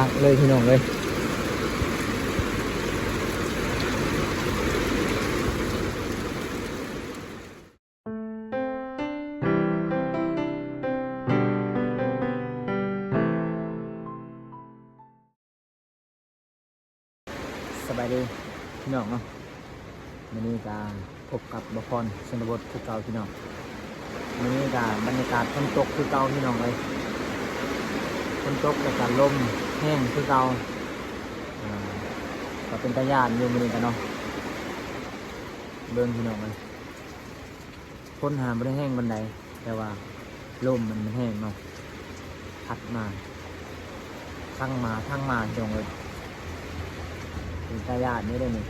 ຄັກເລີຍພີ່ນ້ອງເອີຍ. ສະບາຍດີພີ່ນ້ອງເນາະ, ມື້ນີ້ກະພົບກັບບ່າວພອນຊົນນະບົດຄືເກົ່າພີ່ນ້ອງ. ມື້ນີ້ກະບັນຍາກາດຝົນຕົກຄືເກົ່າພີ່ນ້ອງເອີຍ, ຝົນຕົກແລ້ວກະລົມແຮງຄືເກົ່າ. ອ່າ ກະເປັນຕາຢ້ານຢູ່ມື້ນີ້ກະເນາະ, ເບິ່ງພີ່ນ້ອງເອີຍ. ຝົນຫາບໍ່ໄດ້ແຮງປານໃດ ແຕ່ວ່າລົມມັນແຮງເນາະ, ພັດມາທັງໝາທັງໝາພີ່ນ້ອງເອີຍ. ເປັນຕາຢ້ານຢູ່ເດ້ນີ້,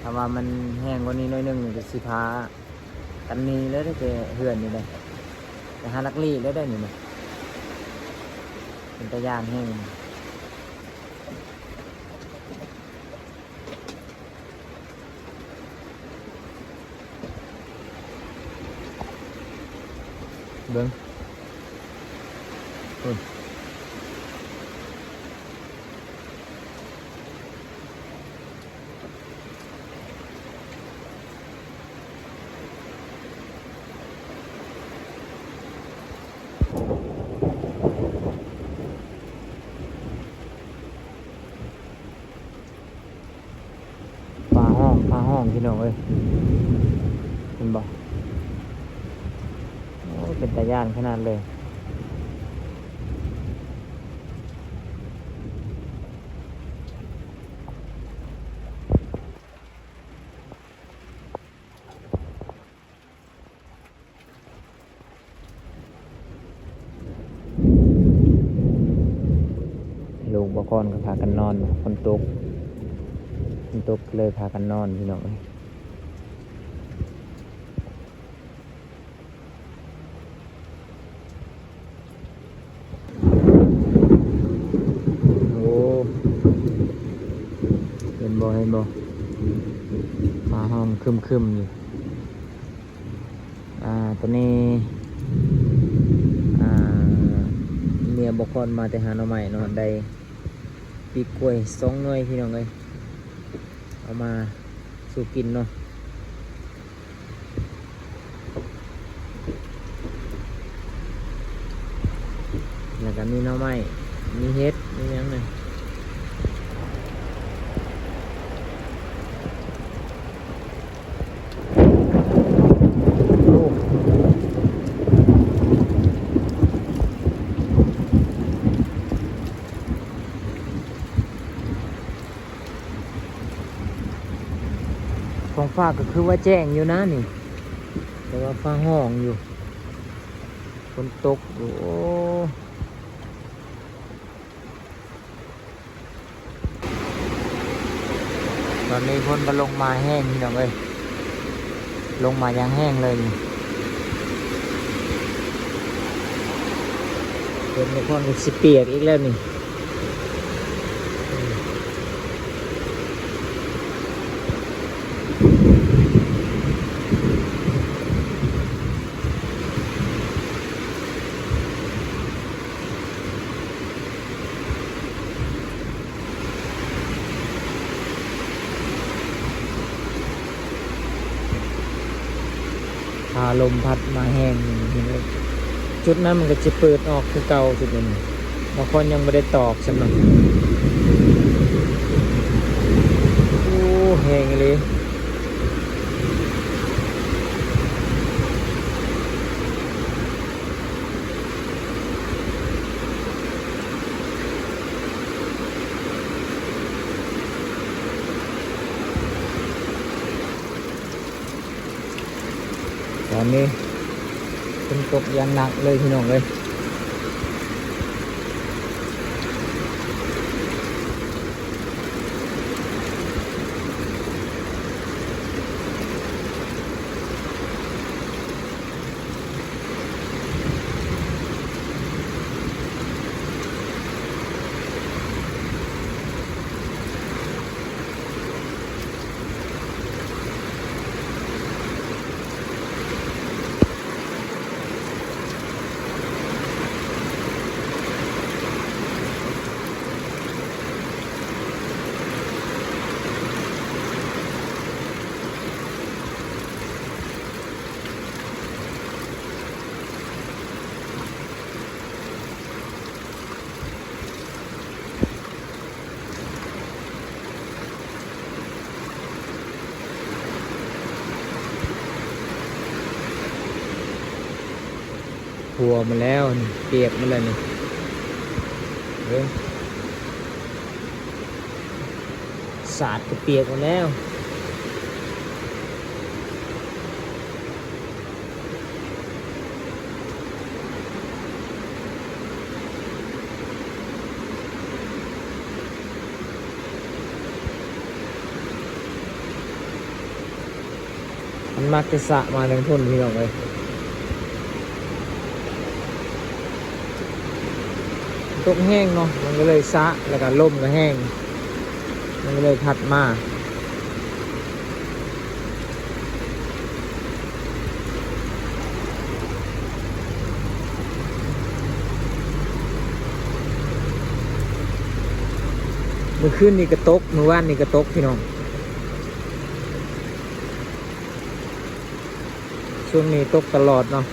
ຖ້າວ່າມັນແຮງກວ່ານີ້ໜ້ອຍໜຶ່ງນີ້ກະຊິພາກັນໜີເລີຍເດ້ ແຕ່ເຮືອນນີ້ເດ້, ໄປຫາລັກລີ້ເລີຍເດ້ນີ້ນະ, ເປັນຕາຢ້ານແຮງ. ເບິ່ງ ໂອ້ຍ. ຟ້າຮ້ອງ ຟ້າຮ້ອງ ພີ່ນ້ອງເອີຍ ເຫັນບໍ່? ໂອ້ ເປັນຕາຢ້ານຂະໜາດເລີຍ. ລູກບ່າວພອນກໍພາກັນນອນ, ຝົນຕົກ ຝົນຕົກເລີຍພາກັນນອນ ພີ່ນ້ອງເອີຍ. ໂອ້ ເຫັນບໍ່ ເຫັນບໍ່? ຟ້າຮ້ອງຄຶ້ມໆຢູ່. ອ່າ ຕອນນີ້ ອ່າ ເມຍບ່າວພອນມາແຕ່ຫາໜໍ່ໄມ້ເນາະ, ໄດ້ປີກກ້ວຍສອງໜ່ວຍ ພີ່ນ້ອງເອີຍ, ເອົາມາສູ່ກິນເນາະ. ແລ້ວກໍມີໜໍ່ໄມ້ ມີເຫັດ ມີຫຍັງນະ. ໂອ້ ທ້ອງຟ້າກໍຄືວ່າແຈ້ງຢູ່ນະນີ້, ແຕ່ວ່າຟ້າຮ້ອງຢູ່, ຝົນຕົກຢູ່. ໂອ້ ຕອນນີ້ຝົນກໍລົງມາແຮງ ພີ່ນ້ອງເອີຍ, ລົງມາຢ່າງແຮງເລີຍນີ້. ເປັນ ບ່າວພອນກໍຊິປຽກອີກແລ້ວນີ້. ພາລົມພັດມາແຮງ ຈຸດນັ້ນມັນກໍຈະເປີດອອກຄືເກົ່າ. ຈຸດນັ້ນ ບາງຄົນຍັງບໍ່ໄດ້ຕອກຊ້ຳເນາະ. ໂອ້ ແຮງອີ່ຫຼີ. ຕອນນີ້ຝົນຕົກຢ່າງໜັກເລີຍ ພີ່ນ້ອງເອີຍ. ໂ ທົ່ວມາແລ້ວນີ້ ປຽກໝົດແລ້ວນີ້ ເບິ່ງ ສາດກໍປຽກໝົດແລ້ວ. ມັນມັກຈະສະມາທາງພຸ້ນ ພີ່ນ້ອງເອີຍ. ຕົກແຮງເນາະ ມັນກໍເລີຍສະ ແລ້ວກໍລົມກໍແຮງ ມັນກໍເລີຍພັດມາ. ມື້ຄືນນີ້ກໍຕົກ ມື້ວານນີ້ກໍຕົກ ພີ່ນ້ອງ. ຊ່ວງນີ້ຕົກຕະຫຼອດເນາະ.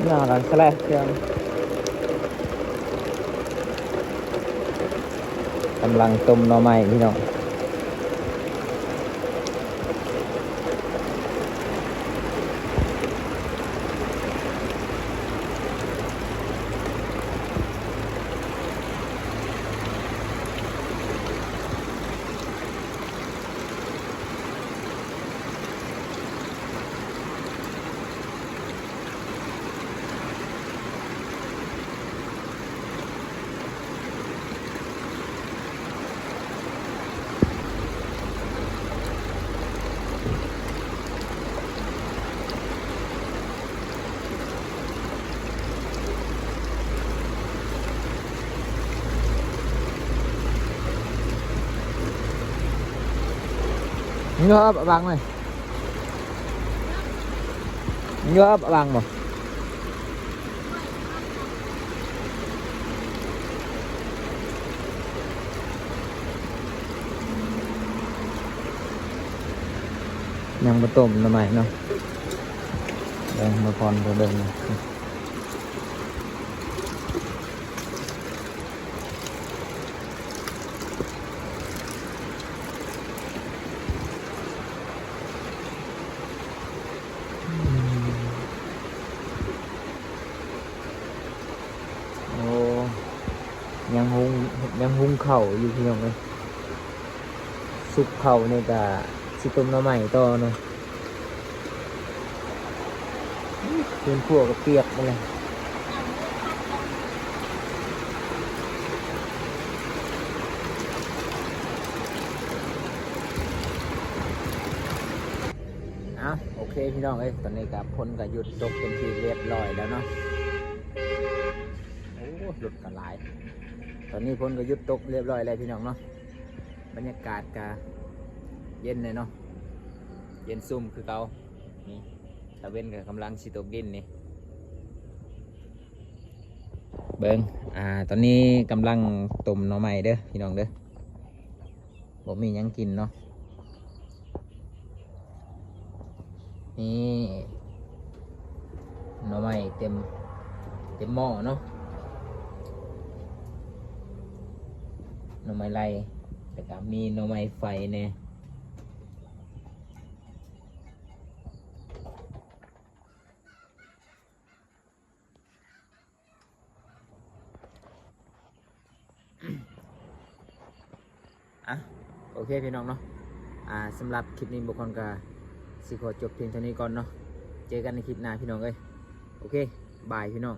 ໜ້າກັນຊະແຫຼະ ເຄື່ອງ ກຳລັງຕົ້ມໜໍ່ໄມ້ ພີ່ນ້ອງ. ເງືອບບັງເລີຍ ເງືອບບັງບໍ່? ຍັງບໍ່ຕົ້ມໜໍ່ໄມ້ເນາະ ເບິ່ງ ມາພອນໄປເບິ່ງ. ໂອ້ ຍັງຫຸງ ຍັງຫຸງເຂົ້າຢູ່ ພີ່ນ້ອງເອີຍ. ສຸກເຂົ້ານີ້ກະຊິຕົ້ມໜໍ່ໄມ້ຕໍ່ເນາະ. ພື້ນຄົວກໍປຽກໝົດເລີຍ. ເອົ້າ ໂອເຄ ພີ່ນ້ອງເອີຍ ຕອນນີ້ກໍຝົນກໍຢຸດຕົກເປັນທີ່ລຽບຮ້ອຍແລ້ວເນາະ. ໂອ້ ລົດກໍຫຼາຍ. ຕອນນີ້ຝົນກໍຢຸດຕົກຮຽບຮ້ອຍແລ້ວພີ່ນ້ອງເນາະ. ບັນຍາກາດກໍເຢັນແລ້ວເນາະ, ເຢັນຊຸ່ມຄືເກົ່າ. ນີ້ ຕາເວັນກໍກຳລັງຊິຕົກດິນນີ້. ເບິ່ງ ອ່າ ຕອນນີ້ກຳລັງຕົ້ມໜໍ່ໄມ້ເດີພີ່ນ້ອງເດີ. ບໍ່ມີຫຍັງກິນເນາະ. ນີ້ ໜໍ່ໄມ້ເຕັມ ເຕັມໝໍ້ເນາະ, ໜໍ່ໄມ້ໄລ່ ແລ້ວກໍມີໜໍ່ໄມ້ໄຟແດ່. ອ່ະ ໂອເຄພີ່ນ້ອງເນາະ. ອ່າ ສຳລັບຄລິບນີ້ ບົວຄອນກໍຊິຂໍຈົບພຽງເທົ່ານີ້ກ່ອນເນາະ. ເຈີກັນໃນຄລິບໜ້າພີ່ນ້ອງເອີຍ. ໂອເຄ ບາຍພີ່ນ້ອງ.